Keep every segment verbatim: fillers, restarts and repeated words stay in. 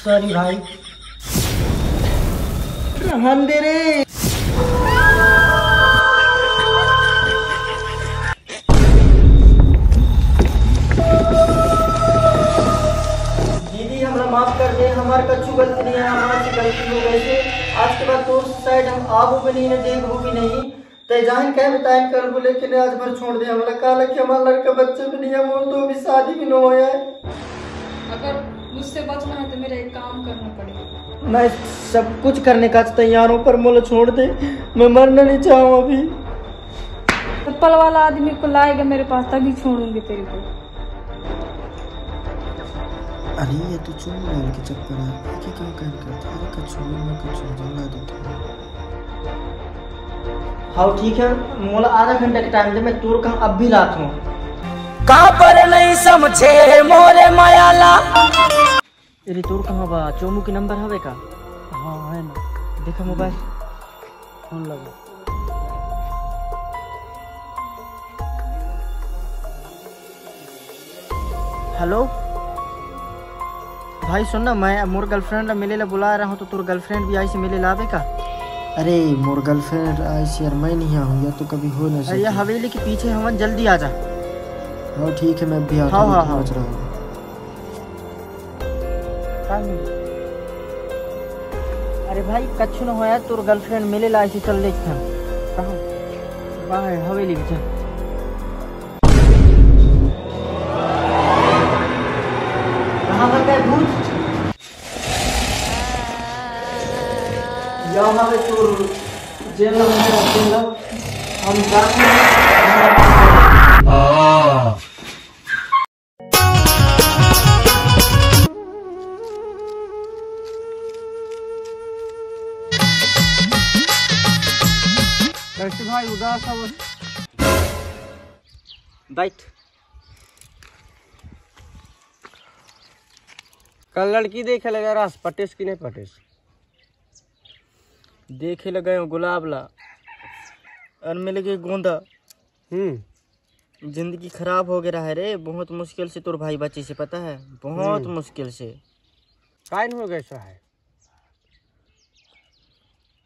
Sorry भाई। रहन दे रे। दीदी, हमरा माफ कर दे, हमार कछु गलती नहीं है, हमार से गलती हो गई से। आज के बाद दोस्त साइड हम आबो भी नहीं, ने देखबो भी नहीं। तै जान के बताइन करबो, लेकिन आज भर छोड़ दे हमरा। काला कि हमार लड़का बच्चे भी नहीं है, मोर तो अभी शादी भी न होया है। अगर मुझसे बचना है तो मेरा एक काम करना पड़ेगा। मैं सब कुछ करने का तैयार हूँ, पर मोला छोड़ दे, मैं मरना नहीं चाहूँ अभी। चप्पल वाला आदमी को लाएगा मेरे पास, तभी छोड़ूंगी तेरे को। अरे, ये तो चुन्नी लाल के चप्पल है, ये क्या काम करता है? अरे, कछु, मैं कछु जला देता हूँ। हाँ, ठीक है, मोला आधा घंटा के टाइम दे, मैं तोर कहाँ अब भी लात हूँ। काबर नहीं समझे मोरे मायाला। अरे, तोर कहाँ बा? चोमू के नंबर हवे का? हाँ, है ना। देखा मोबाइल। फोन लगा। हेलो भाई, सुन ना, मैं मोर गर्लफ्रेंड ला मिले ला बुला रहा हूँ, तो तोर गर्लफ्रेंड भी आई से मिले ला आबे का? अरे, मोर गर्लफ्रेंड आई से यार, मैं नहीं आऊँ यार, तो कभी हो ना अरे, ये सके। हवेली के पीछे हवन, जल्दी आ जा। हाँ, ठीक है, मैं भी आता हाँ, हूँ, हाँ, हाँ। पहुँच रहा हूँ। अरे भाई, कछु न होया, तोर गर्लफ्रेंड मिले ला, ऐसे चल देख हम। कहाँ? बाहर हवेली में चल। कहाँ भाग गए भूत? यहाँ पे तोर जेल में है, जेल में। हम जाते हैं। कैसे भाई उदास हो? बैठ। कल लड़की देखे लगा रहा, पटेस की नहीं पटेस? देखे लगे हो गुलाब ला और मिल गए गोंदा। हम्म। जिंदगी खराब हो गया है रे, बहुत मुश्किल से तोर भाई बचे से, पता है, बहुत हम्म। मुश्किल से। काइन हो गए सो है?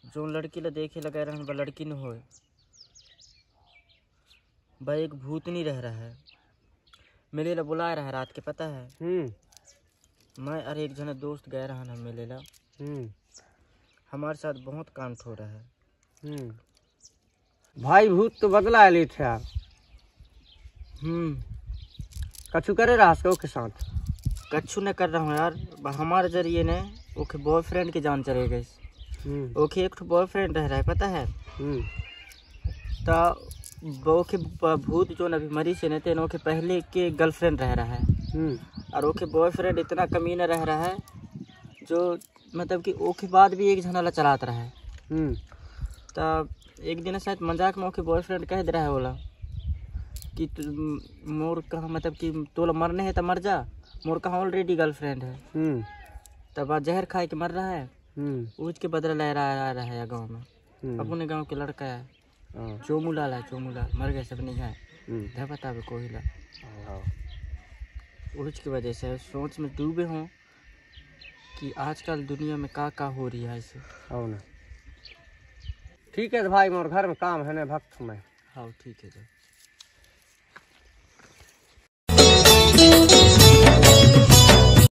जो लड़की ला देखे लगा रहन, बा लड़की न होए, बा एक भूतनी रह रहा है। मिले ला बुलाए रहा रात के, पता है? हम्म। मैं अरे एक जने दोस्त गए रहन हम मिले ला। हम्म। हमारे साथ बहुत कांड हो रहा है। हम्म। भाई, भूत तो बदला लेत है यार। हम्म। कछु करे रहा के ओके साथ? कछु न कर रहा हूँ यार, ब-, हमारे जरिए ने ओके बॉयफ्रेंड के जान चले गए। हम्म। ओके एक ठो बॉयफ्रेंड रह रहा है, पता है? हम्म। तो ओके ब-, भूत जो अभी मरी से ने, तेन ओके पहले के गर्लफ्रेंड रह रहा है। हम्म। और ओके बॉयफ्रेंड इतना कमीना रह रहा है, जो मतलब कि ओके बाद भी एक झना ला चलात रहा है। हम्म। तब एक दिन शायद मजाक में ओके बॉयफ्रेंड कह दे रहा है ओला कि तू, मोर कहाँ, मतलब कि तोला मरने है तो मर जा, मोर कहाँ ऑलरेडी गर्लफ्रेंड है। हम्म। तब आज जहर खाए के मर रहा है। हम्म। उज के बदला ले रहा, आ रहा है गाँव में। हम्म। अपने गाँव के लड़का है। हाँ। चोमूलाल है, चोमूलाल, मर गए सब नहीं है। हम्म। धपता भी कोई ला। हाँ। उज की वजह से सोच में डूबे हों कि आजकल दुनिया में का का हो रही है ऐसे। हो ना। ठीक है तो भाई, मोर घर में काम है ना, भक्त में। हाँ, ठीक है, जाओ।